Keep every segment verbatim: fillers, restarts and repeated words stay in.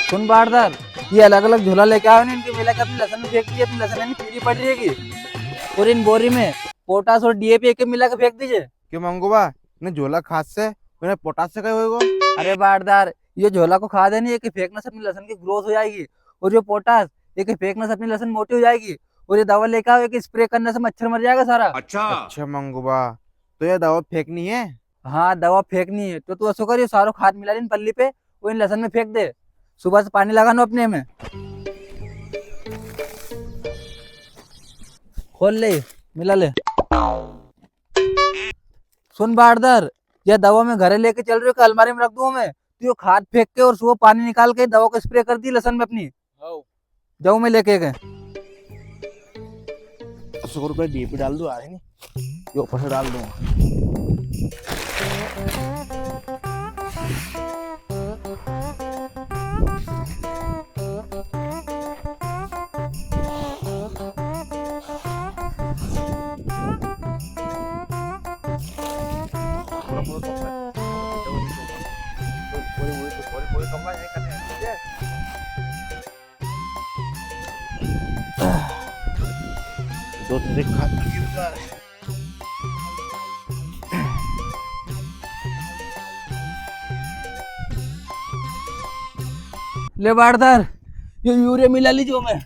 सुन बारदार, ये अलग-अलग झोला लेके आओ ना, इनके मिला के अपनी लसन में फेंक दीजिए, अपनी लसन यानी पीली पड़ रही है कि। और इन बोरी में पोटाश और डीएपी एक मिला के फेंक दीजिए। क्यों मंगू बा, ने झोला खाद से, ने पोटाश से कई होएगो? अरे बारदार, ये झोला को खाद है नी, ये के फेंकने से अपनी लसन की ग्रोथ हो जाएगी, और जो पोटाश, ये के फेंकने से अपनी लसन मोटी हो जाएगी, और ये दवा लेके आओ, ये के स्प्रे करने से मच्छर मर जाएगा सारा। अच्छा। अच्छा मंगू बा, तो ये दवा फेंकनी है? हाँ, दवा फेंकनी है। तो तू असो कर, ये सारो खाद मिला ले इन पल्ली पे, वो इन लसन में फेंक दे। सुबह से पानी लगानो अपने में। खोल ले, मिला ले। सुन बारदार, या दवा मैं घरे लेके चल रही हूँ, अलमारी में रख दूँ मैं। तू यो खाद फेंक के और सुबह पानी निकाल के दवा को स्प्रे कर दी लसन में अपनी। हाउ। जाऊँ मैं लेके के। सौ रुपए डीएपी डाल दूँ, आ रही नहीं, ये ऊपर से डाल दूँ। दो तीन खा। ले बारदार, यो यूरिया मिला लीजो मैं।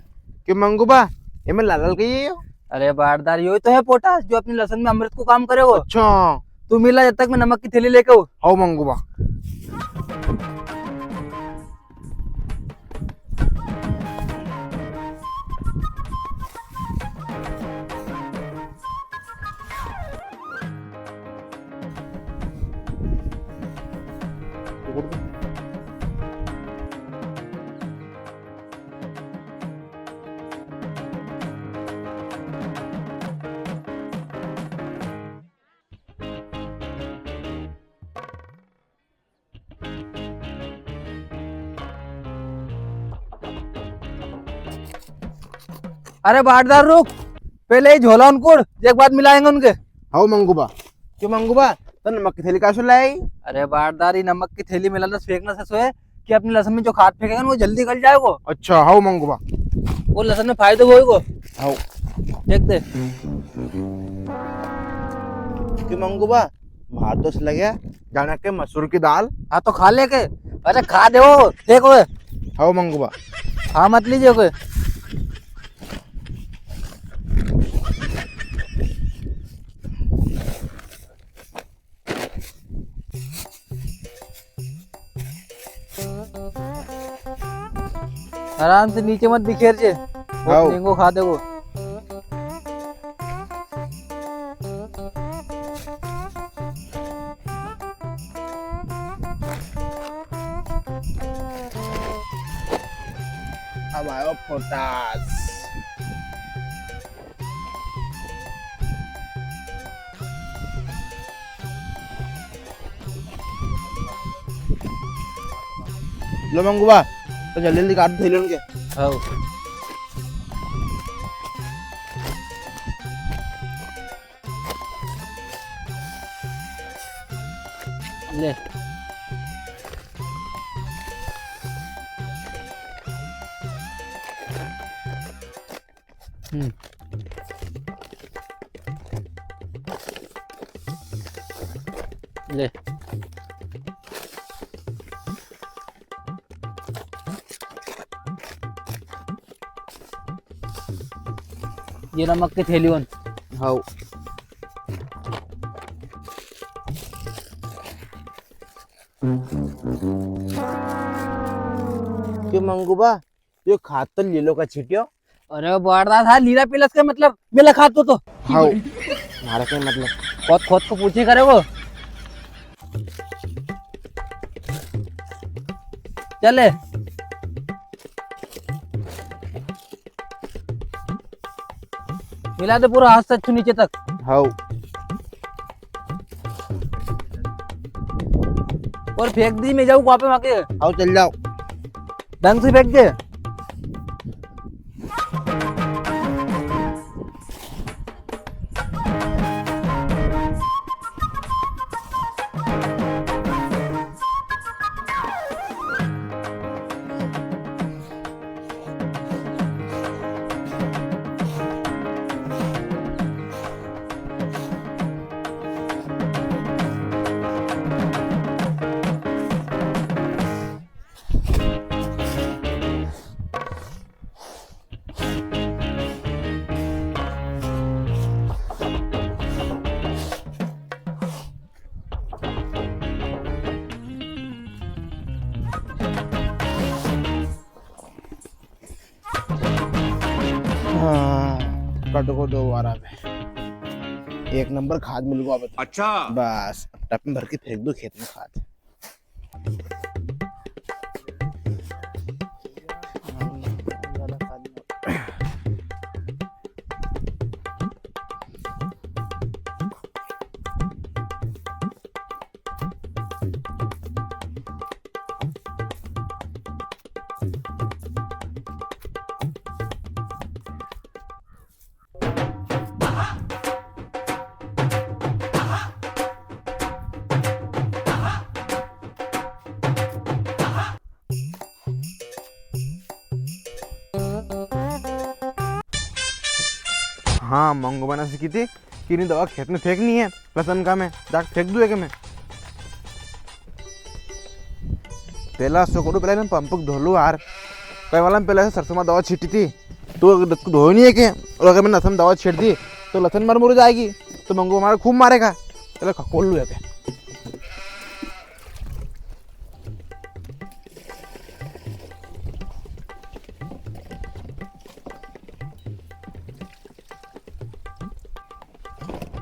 क्यों मंगू बा, ये में लाल लाल कई है यो? अरे बारदार, यो ही तो है पोटाश जो अपनी लसन में अमृत को काम करेगो। अच्छा। तू मिला, जब तक मैं नमक की थैली लेके आऊँ। हाउ मंगू बा। अरे बारदार रुक, पहले ही झोला उनकुड़, एक बात मिलाएंगे उनके। हाउ मंगू बा। क्यों मंगू बा, तो नमक की थैली कासो लाई? अरे बारदार, ये नमक की थैली मिलाना फेंकना से सोए कि अपनी लसन में जो खाद फेंकेगा ना, वो जल्दी गल जाएगो। अच्छा, हाउ मंगू बा। वो लसन में फायदो होएगो। हाउ। देख दे। क्यों मंगू बा, मार तो लगे जाना के मसूर की दाल। हाँ तो खा ले के। अरे खा दे वो, देखो। हाउ मंगू बा। हाँ मत लीजिए कोई। आराम से नीचे मत बिखेर जे। बहुत हाउ। महंगो खा देगो। अब आयो पोटाश। लो मंगू बा, तो जल्दी जल्दी काट दो थैली उनके। हाउ। ले। हम्म। ले। ये नमक की थैली वन। हाउ। क्यों मंगू बा, यो खाद तो लीलो का छिटियो। अरे बड़दा था, लीला पिलस के मतलब मिला खाद तो, तो। हाउ, मारा के मतलब। खोद खोद को पूछे करे वो। चले। मिला दे पूरा हाथ से अच्छू नीचे तक। हाउ। और फेंक दी, मैं जाऊँ वहाँ पे, वहाँ के। हाउ, चल जाओ। ढंग से फेंक दे। कट को दो बार में। एक नंबर खाद मिल गो अब तो। अच्छा। बस, अब टप में भर के फेंक दो खेत में खाद। हाँ, मंगू बा ने असी की थी कि इनी दवा खेत में फेंकनी है, लसन का में, जाके फेंक दूँ है के मैं। पेला असो करूँ, पेला इने पंप के धो लूँ यार। कई वाला में पेला से सरसों में दवा छीटी थी, तो अगर धोई नी है के, और अगर मैंने लसन में दवा छीट दी, तो लसन मर मुर जाएगी, तो मंगू बा मारे खूब मारेगा। पेला खकोल लूँ है के।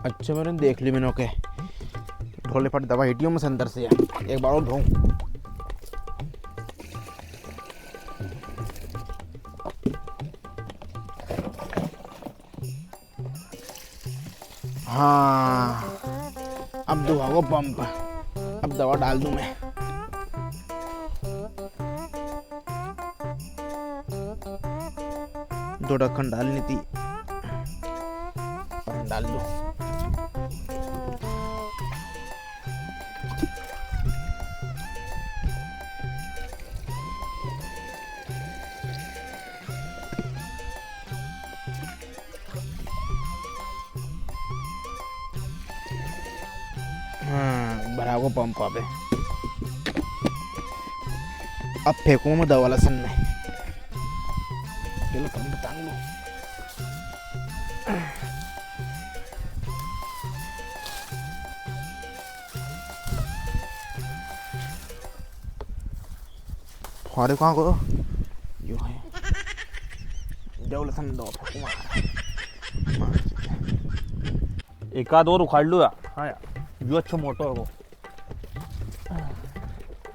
अच्छा, मैंने देख ली, मैंने ओके। ढोले फट दवा हिटियो में अंदर से यार। एक बार और धोऊं। हाँ, अब दवा को पंप, अब दवा डाल दूं मैं। दो ढक्कन डालनी थी, डाल दूं। हाँ, भरा को पंप अबे। अब फेंकूं मैं दवा लसन में। चलो, पंप टांग लो। फारे कहाँ को? यो है। दवा लसन दो, फूंक मार। मार। एक आध और उखाड़ लो यार। हाँ यार, यो अच्छो मोटो है वो।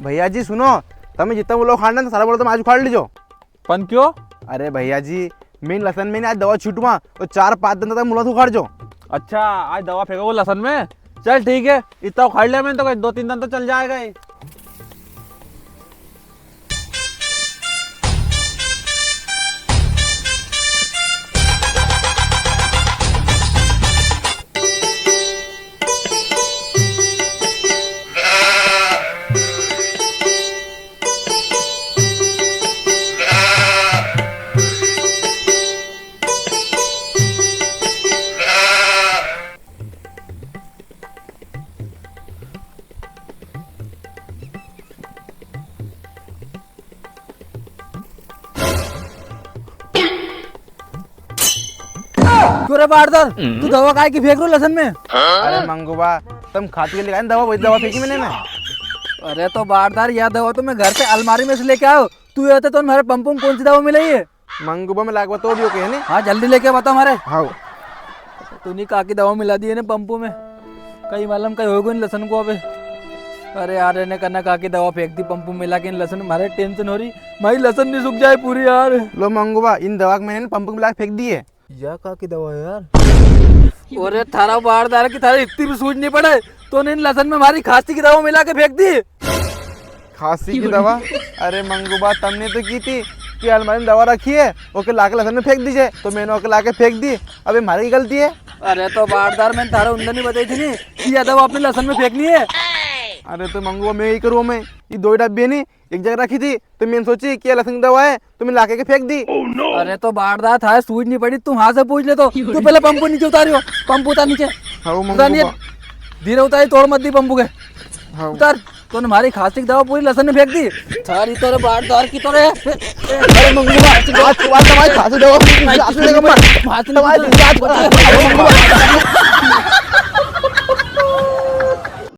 भैया जी सुनो, तमे जितना बोलो उखाड़ना, सारा बोलो तम आज उखाड़ लीजो। पण क्यों? अरे भैया जी, मैं लसन में नी आज दवा छीटूंगा, तो चार पांच दिन तक मुला उखाड़ जो। अच्छा, आज दवा फेंकोगे लसन में? चल ठीक है, इतना उखाड़ लिया मैंने तो, दो तीन दिन तो चल जाएगा ही। क्यों रे बारदार, तू दवा काय की फेंक रो लसन में? अरे मंगू बा, तम खाती के लिए दवा, वही दवा फेंकी मैंने ना। अरे तो बारदार, या दवा तो मैं घर से अलमारी में से लेके आयो। तू ये बता, तो हमारे पंप में कौन सी दवा मिलाई है? मंगू बा, मैं लाग बतो दियो के है ने? हाँ, जल्दी लेके बता हमारे। हाँ। तूने काकी दवा मिला दी है ने पंपू में, कई मालूम कई होगो इन लसन को अबे। अरे यार, इने कना काकी दवा फेंक दी पंपू मिला के इन लसन में, मारे टेंशन हो री, मारी लसन नी सूख जाए पूरी यार। लो मंगू बा, इन दवा के मैंने पंपू मिला के फेंक दी है। या काकी दवा है यार। अरे थारा बारदार की थारे इतनी भी सूझ नी पड़े, तूने इन लसन में मारी खांसी की दवा मिला के फेंक दी। खांसी की दवा? अरे मंगू बा, तमने तो की थी कि अलमारी में दवा रखी है, ओके लाके लसन में फेंक दीजे, तो मैंने ओके लाके फेंक दी। अबे म्हारी की गलती है? अरे तो बारदार, मैंने थारा उंदे नी बताई थी नी कि या दवा अपने लसन में फेंकनी है? अरे तो मंगू बा, मैं यही करूँ, मैं ये दो ही डब्बी है नी, एक जगह रखी थी, तो मैंने सोची कि ये लसन की दवा है, तो मैं लाके के फेंक दी। अरे तो बारदार, थारे सूझ नी पड़ी, तू वहां से पूछ ले तो। तू पहले पंपू नीचे उतारियो, पंपू उतार नीचे। हाँ, वो उतार मंगू नीचे। बा- धीरे उतारी, तोड़ मत दी पंपू के। हाँ। उतार, तूने मारी खांसी की दवा पूरी लसन में फेंक दी। थारी तो रे बारदार की तो रे। अरे मंगू बा, आज, आज तो भाई खांसी दवा पूरी, आज तो लेकर मत। हाथ नहीं दवाई उतार। दी, आज, अरे मंगू बा।